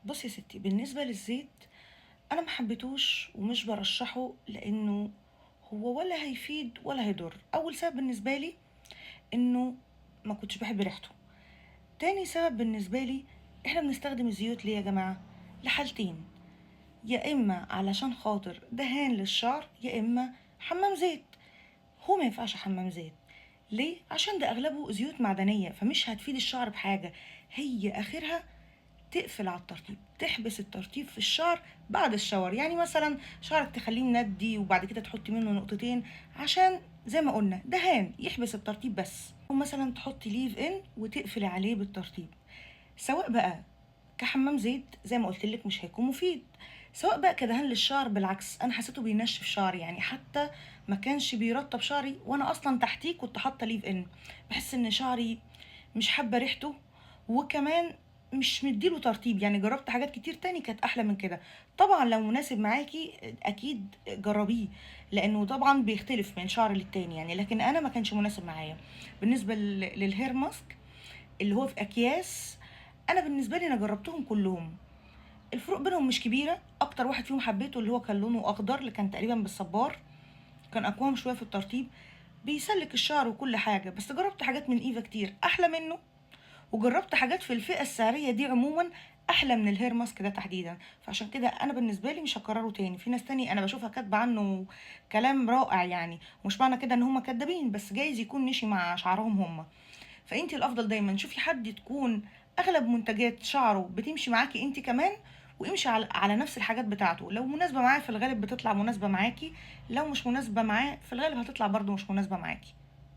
بصي يا ستي، بالنسبة للزيت انا ما حبيتهوش ومش برشحه، لانه هو ولا هيفيد ولا هيضر. اول سبب بالنسبة لي انه ما كنتش بحب ريحته. تاني سبب بالنسبة لي، احنا بنستخدم الزيوت ليه يا جماعة؟ لحالتين، يا اما علشان خاطر دهان للشعر، يا اما حمام زيت. هو ما ينفعش حمام زيت ليه؟ عشان ده اغلبه زيوت معدنية، فمش هتفيد الشعر بحاجة. هي اخرها تقفل على الترطيب، تحبس الترطيب في الشعر بعد ال shower. يعني مثلا شعرك تخليه مندي وبعد كده تحطي منه نقطتين، عشان زي ما قلنا دهان يحبس الترطيب بس. ومثلا تحطي leave in وتقفلي عليه بالترطيب، سواء بقى كحمام زيت زي ما قلت لك مش هيكون مفيد، سواء بقى كدهان للشعر بالعكس انا حسيته بينشف شعري، يعني حتى ما كانش بيرطب شعري، وانا اصلا تحتيه كنت حاطه leave in. بحس ان شعري مش حابة ريحته، وكمان مش مديله ترطيب. يعني جربت حاجات كتير تاني كانت احلى من كده. طبعا لو مناسب معاكي اكيد جربيه، لانه طبعا بيختلف من شعر للتاني يعني، لكن انا ما كانش مناسب معايا. بالنسبة لل hair mask اللي هو في اكياس، انا بالنسبة لي انا جربتهم كلهم، الفروق بينهم مش كبيرة. اكتر واحد فيهم حبيته اللي هو كان لونه اخضر، اللي كان تقريبا بالصبار، كان اقواهم شوية في الترطيب، بيسلك الشعر وكل حاجة. بس جربت حاجات من ايفا كتير احلى منه، وجربت حاجات في الفئة السعرية دي عموما احلى من ال hair mask ده تحديدا. فعشان كده انا بالنسبة لي مش هكرره تاني. في ناس تاني انا بشوفها كاتبه عنه كلام رائع يعني، ومش معنى كده ان هم كدابين، بس جايز يكون مشي مع شعرهم هم. فانت الافضل دايما شوفي حد تكون اغلب منتجات شعره بتمشي معاكي انت كمان، وامشي على نفس الحاجات بتاعته. لو مناسبة معاه في الغالب بتطلع مناسبة معاكي، لو مش مناسبة معاه في الغالب هتطلع برضو مش مناسبة معاكي.